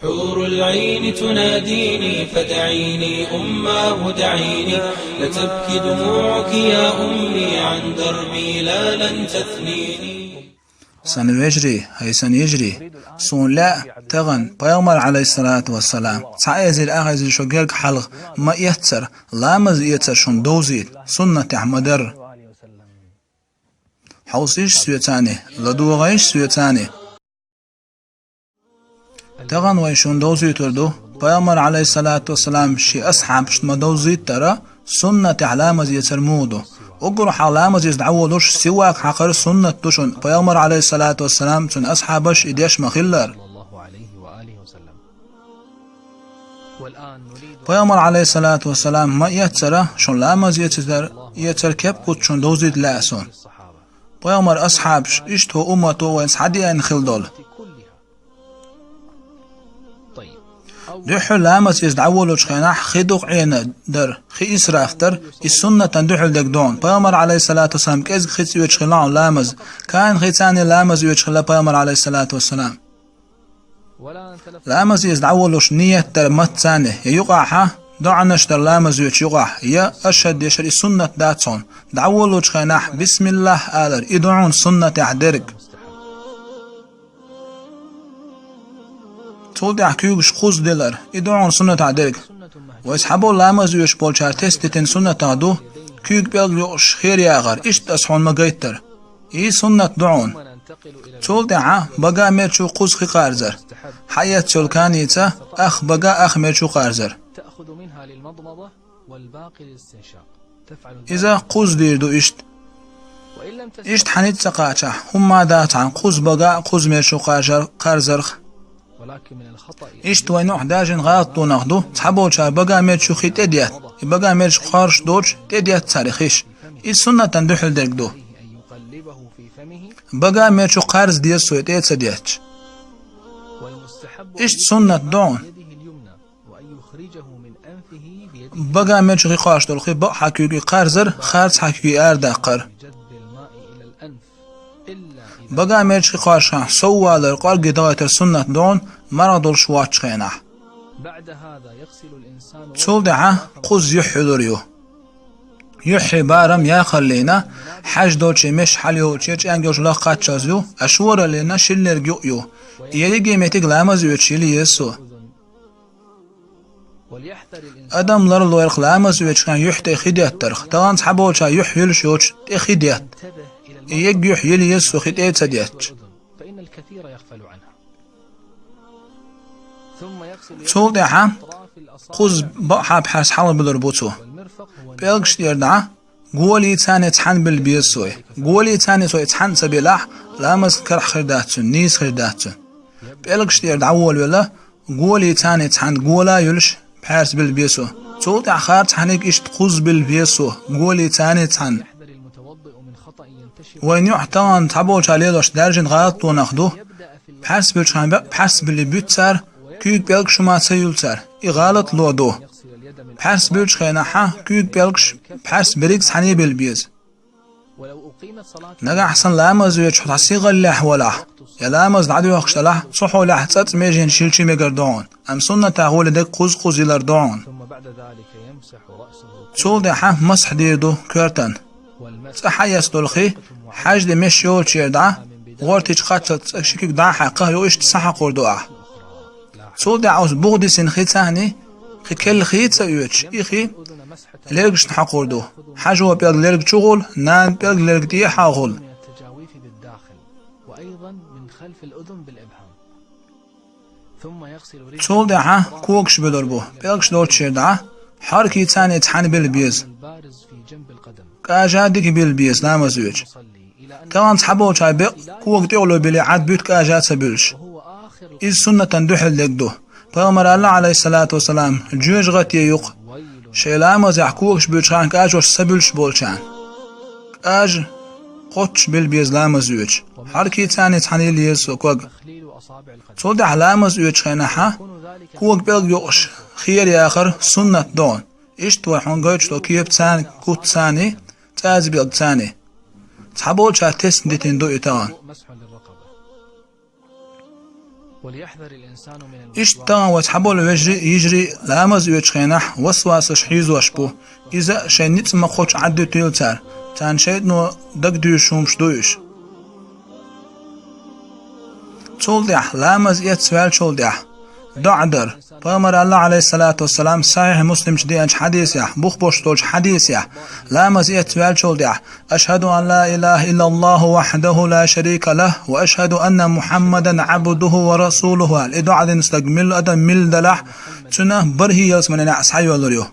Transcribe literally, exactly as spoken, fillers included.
حور العين تناديني فدعيني أماه دعيني، لا تبكي دموعك يا أمي عن دربي لا لن تثنيني. Сан вежарий, хӀай сан йижарий, суна лаьа тахана Пайхамар, Ӏалайхиссалату вассалам, цхьа эзар ах эзар шо герга хьалха ма эццара, ламаз эцар шуна довзийта, суннатехь ма дарра. Хьовсийша соьцани, ладогӀийша соьцани. Тахана вай шуна довзуьйтур ду, Пайхамар, Ӏалайхиссалату вассалам, шен асхьабашна ма довзуьйтура, суннатехь ламаз эцар муха ду. Уггар хьалха ламаз эца дӀаволуш сивак хьакхар суннат ду шуна, Пайхамар, Ӏалайхиссалату вассалам, цуьнан асхьабаш и деш ма-хиллара. Пайхамар, Ӏалайхиссалату вассалам, ма эццара, шуна ламаз эцар, эцар кеп-куц шуна довзийта лаьа суна. Пайхамар асхьабаш, иштта хӀокху уммато вайн схьадеана хилла долу. Дуьххьара ламаз эца дӀаволучу хенахь хи дукха Ӏена дар, хи исраф дар, и суннатан дуьхьал дерг ду хьуна. Пайхамар, Ӏалайхиссалату вассалам, кӀезиг хи цӀоьдуш хилла хьуна ламаз, кхана хи цӀанна ламаз оьцуш хилла Пайхамар, Ӏалайхиссалату вассалам. Ламаз эца дӀаволуш ниет дар мацца цӀанна, я юкъахь, доӀанаш дар ламаз оьцучу юкъахь, я ашхӀад дешар, и суннат дац хьуна. ДӀаволучу хенахь бисмиллахӀ алар, и ду хьуна суннатехь дерг. Цул тӀаьхьа куьйгаш кхузза дилар, и ду хьуна суннатехь дерг. Вай цхьаболу ламаз оьцуш болчара тесна дитина суннатах ду, куьйга пӀелг юкъуш хер яхар, иштта аса хьуна ма-гайтара. И суннат ду хьуна. Цул тӀаьхьа бага мер чу кхузза хи кхарзар. Хьаэцна йолу каница ах бага, ах мер чу кхарзар. Иза кхузза дийр ду иштта. Иштта хьаница ца кхачахь, хӀумма а дац хьан кхузза бага а, кхузза мер чу кхаржар-, кхарзарх. Иштта вайн юкъахь даьржина гӀалатонах ду, цхьаболчара бага мер чу хи тӀедетта, и бага мер чу кхаржаш доцуш тӀедетта цара хиш. Иза суннатан дуьхьал дерг ду. Бага мер чу кхарза деза цо, тӀе а ца детташ. Иштта суннат ду хьуна. Бага мер чу хи кхош долу хи бакъ хьан куьйга кхарзар, харц хьан куьйга арадаккхар. Бага мер чу хи кхош хьан сов валар, къоргге дахийтар суннат ду хьуна, марха долуш воцучу хенахь. Цул тӀаьхьа кхузза юьхь хуьлур ю. Юьхье барам яхаллина, хьаьждолчу меш хьалайолчу чӀенга йолчу лах кхаччалц ю, а шораллина шиллерг юкъ ю. И ерриге меттиг ламаз оьцуш йила еза цо. Адам ларлойрах ламаз оьцуш хьан юьхь тӀе хи деттарх, тахана цхьаболчара юьхь юьлуш йоцуш тӀе хи детта. И ерг юьхь йила еза цо хи тӀе а ца детташ. Цул тӀаьхьа кхузза бакъхьа пхьарс хьалха буьлур бу цо. ПӀелгаш тӀера дӀа, голий царний цхьаьна билла беза цо. Голий царний цо цхьаьна ца билахь, ламаз карахь хир дац цуьнан, нийса хир дац цуьнан. ПӀелгаш тӀера дӀаволавелла, голий царний цхьаьна гола а юьлуш, пхьарс билла беза цо. Цул тӀаьхьа харц хьаниг иштта кхузза билла беза цо, голий царний цхьаьна. Вайн юкъахь тахана цхьаболчара лелош даьржина гӀалатонах ду. Пхьарс буьллучу хенахь бекъ пхьарс билли буьту цара, куьйга пӀелгаш хӀума ца юьллу цара. И гӀалатло ду. Пхьарс буьллучу хенахь куьйга пӀелгаш пхьарс берриг цхьаьна билла беза. Нагахь санна ламаз оьцуш хьо цхьа сигӀаллехь валахь, я ламаз дӀадоьхкуш далахь, цу хьолехь цӀацӀа меженаш йиллича мегар ду хьуна, амма суннатехь гӀоле дерг кхузза-кхузза йилар ду хьуна. Цул тӀаьхьа масхь дийр ду коьртан. ЦӀа хьаэцна долу хи, хьаьжда меш йолчу тӀера дӀа, гӀортичу кхаччалц цӀа ши куьг дӀа а хьаькхна, юха иштта схьахьокхур ду ахь. Цул тӀаьхьа оцу буха дисина хи царний, кхин керла хи а ца оьцуш, и хи лергашна хьокхур ду. Хьаьжо пӀелг лерга чу гӀур, нана пӀелг лерга тӀе а хьокхур. Цул тӀаьхьа когаш буьлур бу, пӀелгаш долчу тӀера дӀа, хьаркий царний цхьаьна билла беза. КӀажа дика билла беза ламаз оьцуш. Тахана цхьаболчара бекъ кога тӀехула билли Ӏад буьту кӀажа а ца буьллуш. Иза суннатан дуьхьал дерг ду. Пайхамара аьлла, Ӏалайхиссалату вассалам, жоьжахате юкъа шайн ламазехь когаш буьллучу хенахь кӀажош ца буьллуш болчарна. КӀажа кхоччуш билла беза ламаз оьцуш. Хьаркий царний цхьаьна йилла еза цо ког. Цул тӀаьхьа ламаз оьцучу хенахь кога пӀелг юкъуш хер яхар суннат ду хьуна. Иштта вай хьуна гойтуш долу кепа царний, куц царний, цӀаза белг царний. Цхьаболчара тесна дитина ду и тахана. Иштта тахан вай цхьаболу вежарий а, йижарий а ламаз оьцучу хенахь васвасаш хьийзош бу. Иза шайн ницкъ ма-кхоччу Ӏаддуьтийла цара. Царна шайтӀано дагадуьйшуш хӀумаш ду уьш. Цул тӀаьхьа, ламаз эцна ваьллачул тӀаьхьа, доӀа дар. Пайхамара аьлла, Ӏалайхиссалату вассалам, Сахьихь Муслимчу деанчу хьадисехь, бух беш долчу хьадисехь, ламаз эцна ваьллачул тӀаьхьа: «Ашхаду ан ла илаха иллаллаху вахьдаху ла шарика лах, ва ашхаду анна Мухьаммадан Ӏабдуху ва расулуху», – аьлла. И доӀа дина стаг милла адам милла далахь, цуьнан бархӀе ялсаманин неӀ схьайоьллур ю.